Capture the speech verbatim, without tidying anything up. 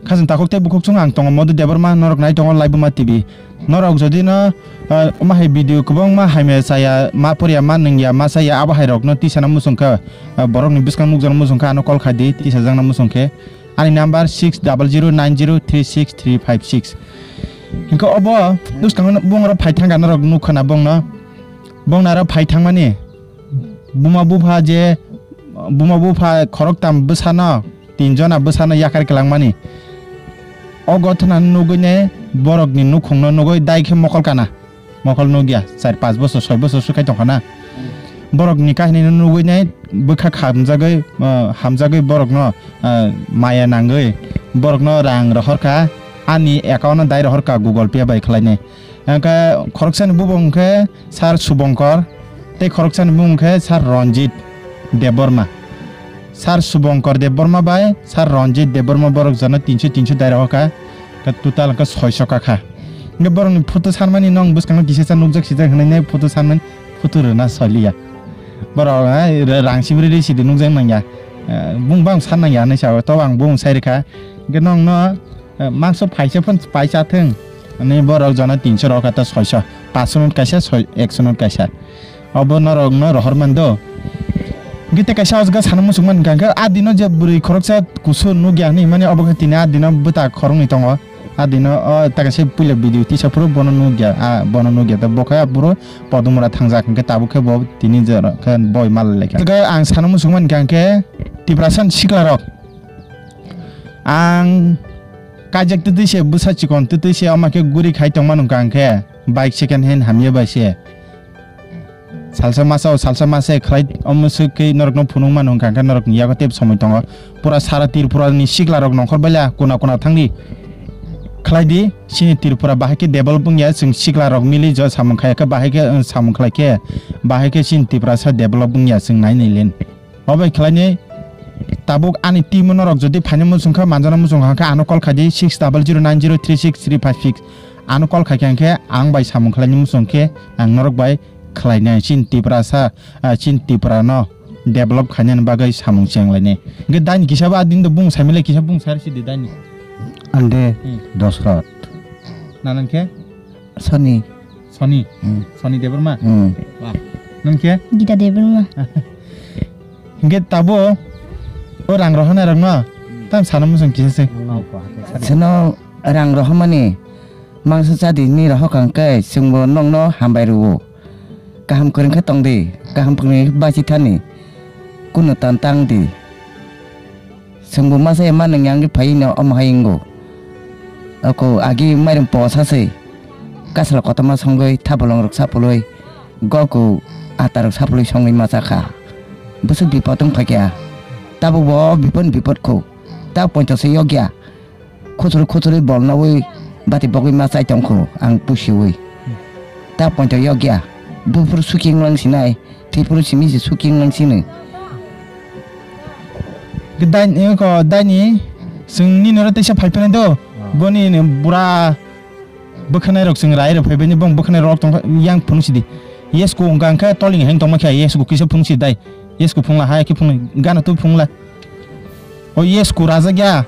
Khajang takhuk tei bukhuk chwng ang tongo Madhu Debbarma, norok nai tongo Laibuma T V. Norok jodi no, ah, omo hai video kwbangma hamya chaya, ma porya, ma nungya, ma chaya, abo hai rokno tisana muchung kha, ah, borokni bwskang nukjakna muchung kha, ano call khai di, tisajakna muchung khe. Ani number six double zero nine zero three six three five six. Hinkhe obo bwskango bongni oro phai thangkha norok nukha na bongno. Bongni oro phai thangmani buma bupha je, buma bupha khoroktam bwsano, tin jona bwsano yakar kwlangmani. O gothnano nugwi ne borokni nukhungno nugwi dai khe mokol kana. Mokol nugya, char panch bosor, soi bosor swkhe tongkha na. Borokni kahinino nugwi ne bwkha hamjagwi, ah, hamjagwi borokno, ah, maya nangwi borokno rang rohorkha, ani account-o dai rohorkha Google Pay bai khlainai. Hwnkhe khoroksani bubung khe Sir Subonkor, tei khoroksani bumung khe Sir Ranjit Debbarma. Sir Subonkor Debbarma bai Sir Ranjit Debbarma borok jona tinso tinso dai rohorkha, khe total hwnkhe soiso kakha. Hwnkhe borokni photo sanmani nwng bwskango kisa sa nukjak sijak hwnwi nai photo sanmani photo rwna saliya. Borok, eh, ra-, rang sibri ri sidi nukjak nangya. Eh, bung bang san nangya hinwi sao, tobo ang bung sai rwkha. Hwnkhe nwng no Eh, mangso phaisa phano paisa thung. Ani borok jona tinso rok kha ta soiso. Paanch note kaisa, soi, ekso note kaisa. Obo norok no rohor man do. Hwnkhe tei kaisa o jaga sana muchung man hwnkha khe, a dino je bwrwi khoroksa kusur nukya hinwi mani obo khe tini a dino bwta khoroknwi tongo. A dino o ta kaisa puila video tisa phuru bono nukya, a bono nukya. Ta bo khe aphuru podumura thangjak hwnkhe tabuk khe bo tini jora khe boi mal laikha. Hwnkhe ang sana muchung man hwnkha khe Tiprasa ni sikla rok. Ang kaijak twtwi se, bwsa chikon twtwi se, omo khe guri khai tongma nung kha, ang khe bike second hand hamya bai se. Salsa masa o, salsa masa khlai omo swk khe norok no phunuk mano hwnkha, hwnkhe norok ni yago tei somoi tongo. Pura sara Tripura ni sikla rok nongkhor baila kuna kuna thangdi. Khlai di, chini Tripura bahai khe develop wngya, chwng sikla rok mili jo samung khai khe bahai khe, uh, samung khlai khe bahai khe chini Tiprasa develop wngya, chwng nai nai len. Obo khlainai tabuk ani team norok jodi phaina muchung kha, manjana muchung kha, khe ano call khai di six double zero nine zero three six three five six. Ano call khai khe ang khe ang bai samung khlaini muchung khe ang norok bai khlainai. Chin Tiprasa, ah, chin Tipra no develop khainani bagwi samung chenglainai. Hwnkhe daini kisa bo adin do bung saimile kisa bung sar sidi daini. Ande Hmm. Dosrot. Nanang khe? Soni. Soni. Hmm. Soni Debbarma. Hmm. Wah. Nung khe? Gita Debbarma. Hingke tabo o rang rohonai rok no tam sana muchung kisa se. Seno rang rohomani mangsa chadi ni rohokang khe chwngbo nokno hambai rwo. Kaham kwrwng khe tong di, kaham kwrwng khe basi thani. Kuno tan tang di. Chwngbo masa ya ma nung yang phai no omo hai wngo. Ako agi mairum po sa se. Kasla kotorma songwi thabolong rok sapului. Goku atarok sapului songwi ma cha kha. Bwswk bipot wng phaikha. Tabuk bo bipot bipot kho. Ta poito se yokya. Khuchuru khuchurui bol naui bati bogwi ma chai tong kho ang pusiui. Ta poito yokya. Buphuru suki wng lang sinai. Thwipuru simi se suki wng lang sinwi. Daini, eko, daini, chwng nini oro teisa phai phai do. Boni ni bura Bwkhanai rok chwng rai rok phaibaini bong bwkhanai rok tongkha yang phunuk sidi. Yes ko wngkha hwnkhe toling heng tongma khe yes ko kisa phunuk sidi dai. Yes ko phungla hai khe phunuk gana tu phungla. O yes ko rajak ya.